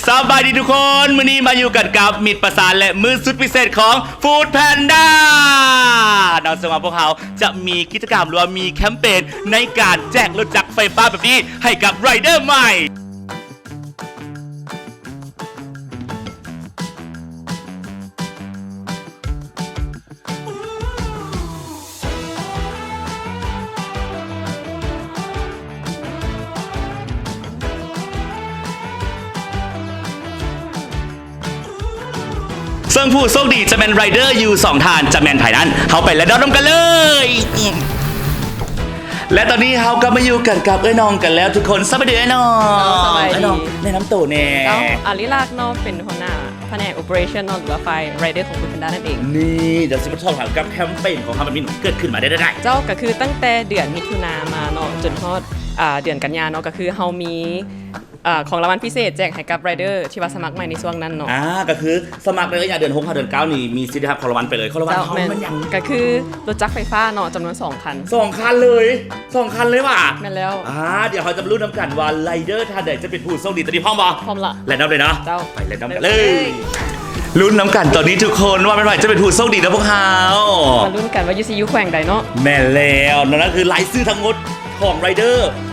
ສະບາຍດີທຸກຄົນ, ມື້ນີ້ມາຢູ່ກັນກັບມິດປະສານ ແລະ ມື້ສຸດພິເສດຂອງ Food Panda ເນາະ, ເຊິ່ງວ່າພວກເຮົາຈະມີກິດຈະກຳ ຫຼືວ່າມີແຄມເປນໃນການແຈກລົດຈັກໄຟຟ້າແບບນີ້ໃຫ້ກັບໄຣເດີໃໝ່. ເຊິ່ງຜູ້ໂຊກດີຈະແມ່ນໄຣເດີຢູ່ສອງທ່ານ, ຈະແມ່ນໃຜນັ້ນ ເຮົາໄປແລະດອມນຳກັນເລີຍ. ແລະຕອນນີ້ເຮົາກໍມາຢູ່ກັນກັບເອື້ອຍນ້ອງກັນແລ້ວທຸກຄົນ. ສະບາຍດີເອື້ອຍນ້ອງ. ເຈົ້າ ສະບາຍດີ. ເອື້ອຍນ້ອງ ແນະນຳໂຕແດ່. ເຈົ້າ ອາລິລັກເນາະ ເປັນຫົວໜ້າພະແນກໂອເປເຣຊັນເນາະ ຫຼືວ່າຝ່າຍໄຣເດີຂອງ Food Panda ນັ້ນເອງ. ນີ້ ດຽວຊິມາສອບຖາມກັບແຄມເປນຂອງເຮົາແບບນີ້ ເກີດຂຶ້ນມາໄດ້ແນວໃດ? ເຈົ້າ ກໍຄືຕັ້ງແຕ່ເດືອນມິຖຸນາມາເນາະ ຈົນຮອດ ອ່າ ເດືອນກັນຍາເນາະ ກໍຄືເຮົາມີ ອ່າ ຂອງລາງວັນພິເສດແຈກໃຫ້ກັບໄຣເດີທີ່ວ່າສະໝັກໃໝ່ໃນຊ່ວງນັ້ນເນາະ. ອ່າ ກໍຄືສະໝັກໃນໄລຍະເດືອນຫົກຫາເດືອນເກົ້ານີ້ ມີສິດໄດ້ຮັບຂອງລາງວັນໄປເລີຍ. ຂອງລາງວັນເຮົາແມ່ນຫຍັງ? ກໍຄືລົດຈັກໄຟຟ້າເນາະ ຈຳນວນສອງຄັນ. ສອງຄັນເລີຍ? ສອງຄັນເລີຍຫວາ? ແມ່ນແລ້ວ. ອ່າ ດຽວເຮົາຈະມາລຸ້ນນຳກັນວ່າໄຣເດີທ່ານໃດຈະເປັນຜູ້ໂຊກດີ. ຕອນນີ້ພ້ອມບໍ່? ພ້ອມລະ. ແລະນຳເລີຍເນາະ. ເຈົ້າ ໄປແລະນຳກັນເລີຍ. ເລີ່ມເລີຍ. ລຸ້ນນຳກັນຕອນນີ້ທຸກຄົນ ວ່າແມ່ນໃຜຈະເປັນຜູ້ໂຊກດີນຳພວກເຮົາ. ມາລຸ້ນກັນວ່າຢູ່ ຊິຢູ່ແຂວງໃດເນາະ. ແມ່ນແລ້ວເນາະ, ນັ້ນຄືລາຍຊື່ທັງໝົດຂອງໄຣເດີ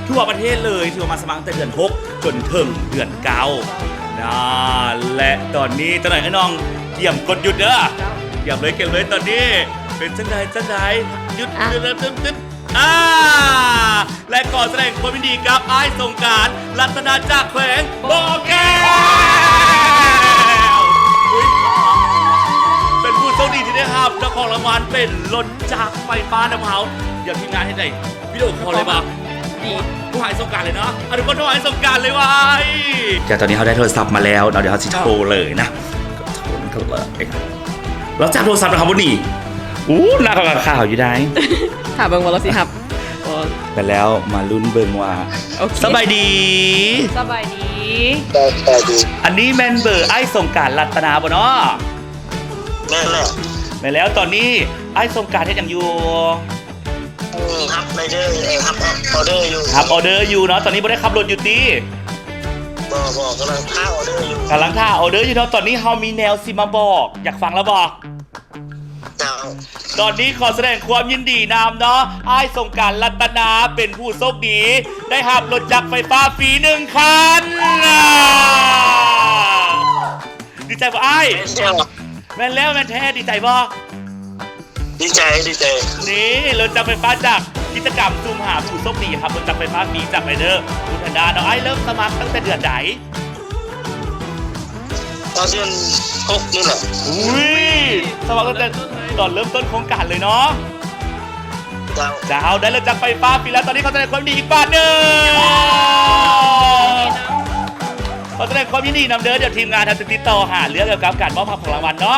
ທົ່ວປະເທດເລີຍ ທີ່ວ່າມາສະໝັກຕັ້ງແຕ່ເດືອນຫົກຈົນເຖິງເດືອນເກົ້ານະ. ແລະຕອນນີ້ຈັກໜ້ອຍອ້າຍນ້ອງກຽມກົດຢຸດເດີ. ກຽມເລີຍ ກຽມເລີຍ. ຕອນນີ້ເປັນຈັ່ງໃດ ຈັ່ງໃດ? ຢຸດ. ອ່າ ແລະຂໍສະແດງຄວາມຍິນດີກັບອ້າຍສົງການ ລັດຕະນາ ຈາກແຂວງບໍ່ແກ້ວ. ອຸ້ຍ ເປັນຜູ້ໂຊກດີທີ່ໄດ້ຮັບເຈົ້າຂອງລາງວັນເປັນລົດຈັກໄຟຟ້ານຳເຮົາ. ດຽວທີມງານເຮັດໃດ ວິດີໂອຄອລເລີຍບໍ່? ດີ ໂທຫາອ້າຍສົງການເລີຍເນາະ. ອະ ທຸກຄົນໂທຫາອ້າຍສົງການເລີຍຫວາຍ. ແຕ່ຕອນນີ້ເຮົາໄດ້ໂທລະສັບມາແລ້ວເນາະ, ດຽວເຮົາຊິໂທເລີຍນະ. ໂທເລີຍ. ຫຼັງຈາກໂທລະສັບແລ້ວເຮົາບໍ່ໜີ. ອູ້ ໜ້າເຂົາກໍຖ້າເຮົາຢູ່ໄດ໋. ຖ້າເບິ່ງວ່າລາວຊິຮັບ. ໂອ້ ແມ່ນແລ້ວ ມາລຸ້ນເບິ່ງວ່າ. ໂອເຄ ສະບາຍດີ. ສະບາຍດີ. ສະບາຍດີ. ອັນນີ້ແມ່ນເບີອ້າຍສົງການ ລັດຕະນາບໍ່ເນາະ? ແມ່ນແລ້ວ. ແມ່ນແລ້ວ. ຕອນນີ້ອ້າຍສົງການເຮັດຫຍັງຢູ່? ເອີ ຮັບໄຣເດີ ເອີ ຮັບອອເດີຢູ່. ຮັບອອເດີຢູ່ເນາະ. ຕອນນີ້ບໍ່ໄດ້ຂັບລົດຢູ່ຕິ? ບໍ່ ບໍ່ ກຳລັງຖ້າອອເດີຢູ່. ກຳລັງຖ້າອອເດີຢູ່ເນາະ. ຕອນນີ້ເຮົາມີແນວຊິມາບອກ, ຢາກຟັງແລ້ວບໍ່? ເຈົ້າ. ຕອນນີ້ຂໍສະແດງຄວາມຍິນດີນຳເນາະ, ອ້າຍສົງການ ລັດຕະນາ ເປັນຜູ້ໂຊກດີ ໄດ້ຮັບລົດຈັກໄຟຟ້າຟຣີໜຶ່ງຄັນ. ດີໃຈບໍ່ອ້າຍ? ແມ່ນແລ້ວ ແມ່ນແທ້. ດີໃຈບໍ່? ດີໃຈ ດີໃຈ. ນີ້ ລົດຈັກໄຟຟ້າຈາກກິດຈະກຳສຸ່ມຫາຜູ້ໂຊກດີ ຮັບລົດຈັກໄຟຟ້າຟຣີຈາກໄຣເດີ Food Panda ເນາະ. ອ້າຍເລີ່ມສະໝັກຕັ້ງແຕ່ເດືອນໃດ? ຕອນເດືອນຫົກນີ້ແຫຼະ. ອຸ້ຍ ສະໝັກຕັ້ງແຕ່ຕອນເລີ່ມຕົ້ນໂຄງການເລີຍເນາະ. ເຈົ້າ. ເຈົ້າ ໄດ້ລົດຈັກໄຟຟ້າຟຣີແລ້ວ. ຕອນນີ້ຂໍສະແດງຄວາມຍິນດີອີກບາດໜຶ່ງ. ຂໍສະແດງຄວາມຍິນດີນຳເດີ. ດຽວທີມງານເຮົາຈະຕິດຕໍ່ຫາເລື່ອງກ່ຽວກັບການມອບຮັບຂອງລາງວັນເນາະ.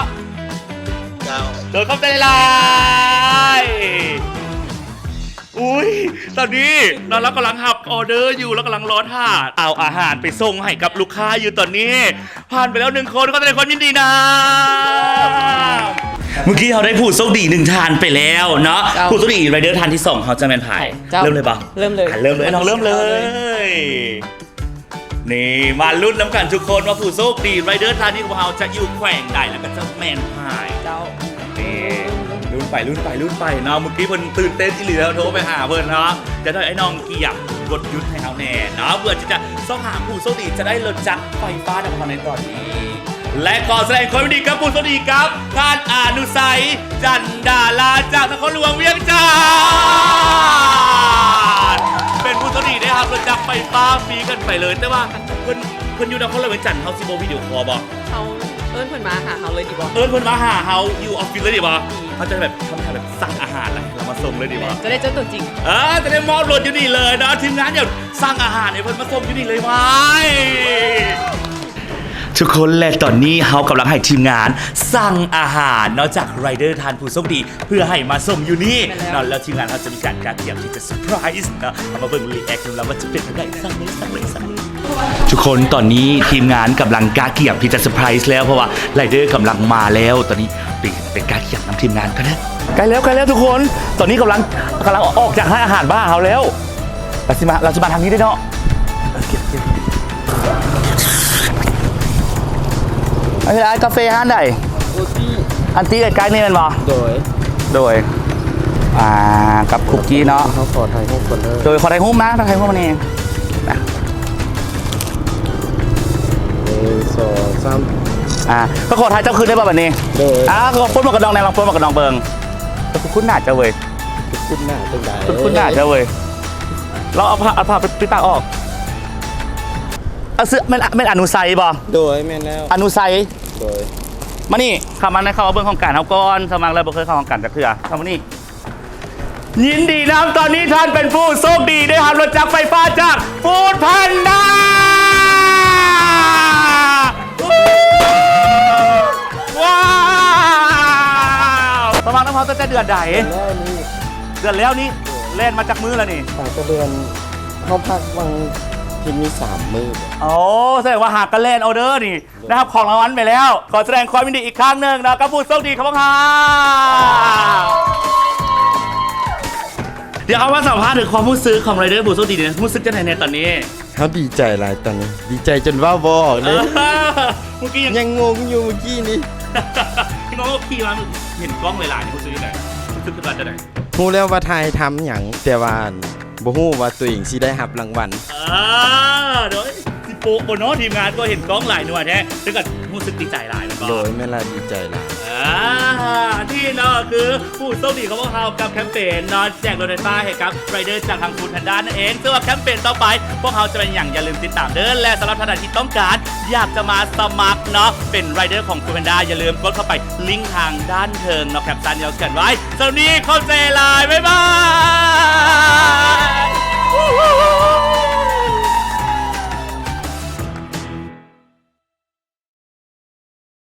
ເຈົ້າ. ໂດຍຂອບໃຈຫຼາຍໆ. ອຸ້ຍ ຕອນນີ້ເນາະ ລາວກຳລັງຮັບອອເດີຢູ່, ລາວກຳລັງລໍຖ້າເອົາອາຫານໄປສົ່ງໃຫ້ກັບລູກຄ້າຢູ່ຕອນນີ້. ຜ່ານໄປແລ້ວໜຶ່ງຄົນ, ຂໍສະແດງຄວາມຍິນດີນຳ. ເມື່ອກີ້ເຮົາໄດ້ຜູ້ໂຊກດີໜຶ່ງທ່ານໄປແລ້ວເນາະ. ເຈົ້າ. ຜູ້ໂຊກດີໄຣເດີທ່ານທີສອງເຮົາຈະແມ່ນໃຜ? ເຈົ້າ. ເລີ່ມເລີຍບໍ່? ເລີ່ມເລີຍ. ອ່ະ ເລີ່ມເລີຍ ເອົາ ນ້ອງເລີ່ມເລີຍ. ນີ້ ມາລຸ້ນນຳກັນທຸກຄົນວ່າຜູ້ໂຊກດີໄຣເດີທ່ານນີ້ຂອງເຮົາຈະຢູ່ແຂວງໃດ ແລ້ວກໍຈະແມ່ນໃຜ. ເຈົ້າ. ນີ້ ລຸ້ນໄປ ລຸ້ນໄປ ລຸ້ນໄປເນາະ. ເມື່ອກີ້ເພິ່ນຕື່ນເຕັ້ນອີ່ຫຼີແລ້ວ ໂທໄປຫາເພິ່ນເນາະ. ຈະໄດ້ໃຫ້ນ້ອງກຽມກົດຢຸດໃຫ້ເຮົາແດ່ເນາະ ເພື່ອທີ່ຈະຊອກຫາຜູ້ໂຊກດີຈະໄດ້ລົດຈັກໄຟຟ້ານຳເຮົາໃນຕອນນີ້. ແລະ ຂໍສະແດງຄວາມຍິນດີກັບຜູ້ໂຊກດີກັບ ທ່ານອານຸໄຊ ຈັນດາລາ ຈາກນະຄອນຫຼວງວຽງຈັນ ເປັນຜູ້ໂຊກດີໄດ້ຮັບລົດຈັກໄຟຟ້າຟຣີກັນໄປເລີຍ. ແຕ່ວ່າເພິ່ນ ເພິ່ນຢູ່ນະຄອນຫຼວງວຽງຈັນ ເຮົາຊິບໍ່ວິດີໂອຄໍບໍ່? ເຮົາເອີ້ນເພິ່ນມາຫາເຮົາເລີຍດີບໍ່? ເອີ້ນເພິ່ນມາຫາເຮົາຢູ່ອອບຟິດເລີຍດີບໍ່? ເຮົາຈະແບບ ທຳທ່າແບບສັ່ງອາຫານ ແລ້ວເຮົາມາສົ່ງເລີຍດີບໍ່? ຈະໄດ້ເຈີຕົວຈິງ. ເອີ ຈະໄດ້ມອບລົດຢູ່ນີ້ເລີຍເນາະ. ທີມງານ ດຽວສັ່ງອາຫານໃຫ້ເພິ່ນມາສົ່ງຢູ່ນີ້ເລີຍຫວາຍ. ທຸກຄົນ ແລະ ຕອນນີ້ເຮົາກຳລັງໃຫ້ທີມງານສັ່ງອາຫານເນາະ ຈາກໄຣເດີທ່ານຜູ້ໂຊກດີ ເພື່ອໃຫ້ມາສົ່ງຢູ່ນີ້ ແມ່ນແລ້ວ ເນາະ. ແລ້ວທີມງານເຮົາຈະມີການກະກຽມທີ່ຈະເຊີໄພຣສ໌ເນາະ. ເຮົາມາເບິ່ງຣີແອັກນຳລາວວ່າຈະເປັນຈັ່ງໃດ. ສັ່ງເລີຍ ສັ່ງເລີຍ ສັ່ງເລີຍ. ທຸກຄົນ ຕອນນີ້ທີມງານກຳລັງກະກຽມທີ່ຈະເຊີໄພຣສ໌ແລ້ວ ເພາະວ່າໄຣເດີກຳລັງມາແລ້ວ. ຕອນນີ້ໄປ ໄປກະກຽມນຳທີມງານກັນເດີ. ໃກ້ແລ້ວ ໃກ້ແລ້ວທຸກຄົນ. ຕອນນີ້ກຳລັງ ກຳລັງອອກຈາກຮ້ານອາຫານມາຫາເຮົາແລ້ວ. ລາວຊິມາ ລາວຊິມາທາງນີ້ເດ້ເນາະ. ເກັບ ເກັບ. ເອົາເຮັດ ອ້າຍ ກາເຟຮ້ານໃດ? ໂອຈີ ອັນຕິດໃກ້ໆນີ້ແມ່ນບໍ່? ໂດຍ ໂດຍ ອ່າ ກັບຄຸກກີ້ເນາະ. ເຮົາຂໍຖ່າຍຮູບກ່ອນເດີ. ໂດຍ ຂໍຖ່າຍຮູບມາ ຖ່າຍຮູບມານີ້ ນະ ໜຶ່ງ ສອງ ສາມ ອ່າ ກໍຂໍຖ່າຍເຈົ້າຄືນໄດ້ບໍ່ບັດນີ້? ໂດຍ ອ່າ ຂໍປົດໝວກກັນນັອກແດ່ ລອງປົດໝວກກັນນັອກເບິ່ງ. ເຈົ້າຄືຄຸ້ນໜ້າເຈົ້າເວີຍ. ຄຸ້ນໜ້າຈັ່ງໃດ? ຄຸ້ນໜ້າເຈົ້າເວີຍ. ລອງເອົາຜ້າ ເອົາຜ້າປິດປາກອອກ. ເອົາເສື້ອ ແມ່ນ ແມ່ນອະນຸໄສບໍ່? ໂດຍ ແມ່ນແລ້ວ ອະນຸໄສ. ໂດຍ ມານີ້ ເຂົ້າມາໃນ ເຂົ້າມາເບິ່ງຫ້ອງການເຮົາກ່ອນ. ສະໝັກແລ້ວບໍ່ເຄີຍເຂົ້າຫ້ອງການຈັກເທື່ອ. ເຂົ້າມານີ້ ຍິນດີນຳ ຕອນນີ້ທ່ານເປັນຜູ້ໂຊກດີໄດ້ຮັບລົດຈັກໄຟຟ້າຈາກຟູດແພນດ້າ. ວ້າວ ສະໝັກນຳເຮົາຕັ້ງແຕ່ເດືອນໃດ? ເດືອນແລ້ວນີ້ ເດືອນແລ້ວນີ້. ແລ່ນມາຈັກມື້ແລ້ວນີ້? ຕັ້ງແຕ່ເດືອນ ເຮົາພັກວັນທີດນີ້ສາມມື້. ໂອ້ ສະແດງວ່າຫາກະແລ່ນເອົາເດີນີ້. ໄດ້ຮັບຂອງລາງວັນໄປແລ້ວ. ຂໍສະແດງຄວາມຍິນດີອີກຄັ້ງໜຶ່ງເນາະ ກັບຜູ້ໂຊກດີຂອງພວກເຮົາ. ດຽວເຮົາມາສຳພາດເຖິງຄວາມຮູ້ສຶກຂອງໄລເດີຜູ້ໂຊກດີນີ້ ຮູ້ສຶກຈັ່ງໃດແດ່ຕອນນີ້? ເຮົາດີໃຈຫຼາຍຕອນນີ້ ດີໃຈຈົນເວົ້າບໍ່ອອກເລີຍ. ເອີ ເມື່ອກີ້ຍັງ ຍັງງົງຢູ່ເມື່ອກີ້ນີ້. ງງ ຂີ່ມາເຫັນກ້ອງຫຼາຍໆ ຮູ້ສຶກຈັ່ງໃດ? ຮູ້ສຶກວ່າຈັ່ງໃດ? ຮູ້ແລ້ວວ່າຖ່າຍທຳຫຍັງ ແຕ່ວ່າບໍ່ຮູ້ວ່າຕົວເອງຊິໄດ້ຮັບລາງວັນ. ເອີ ໂດຍ ຊິໂປະບໍ່ເນາະ ທີມງານກໍເຫັນກ້ອງຫຼາຍໜ່ວຍແທ້ ແຕ່ກໍຮູ້ສຶກດີໃຈຫຼາຍແມ່ນບໍ່? ໂດຍ ແມ່ນລະ ດີໃຈຫຼາຍ. ອ່າ ອັນນີ້ເນາະ ຄືຜູ້ໂຊກດີຂອງພວກເຮົາກັບແຄມເປນເນາະ ແຈກລົດໄຟຟ້າໃຫ້ກັບໄລເດີຈາກທາງຟູດແພນດ້ານັ້ນເອງ. ເຊິ່ງວ່າແຄມເປນຕໍ່ໄປພວກເຮົາຈະເປັນຫຍັງ ຢ່າລືມຕິດຕາມເດີ. ແລະ ສຳລັບທ່ານໃດທີ່ຕ້ອງການຢາກຈະມາສະໝັກເນາະ ເປັນໄລເດີຂອງຟູດແພນດ້າ ຢ່າລືມກົດເຂົ້າໄປລິ້ງທາງດ້ານເທິງເນາະ ແຄັບຊັນທີ່ເຮົາຂຽນໄວ້. ສຳລັບນີ້ຂອບໃຈຫຼາຍ ບາຍບາຍ.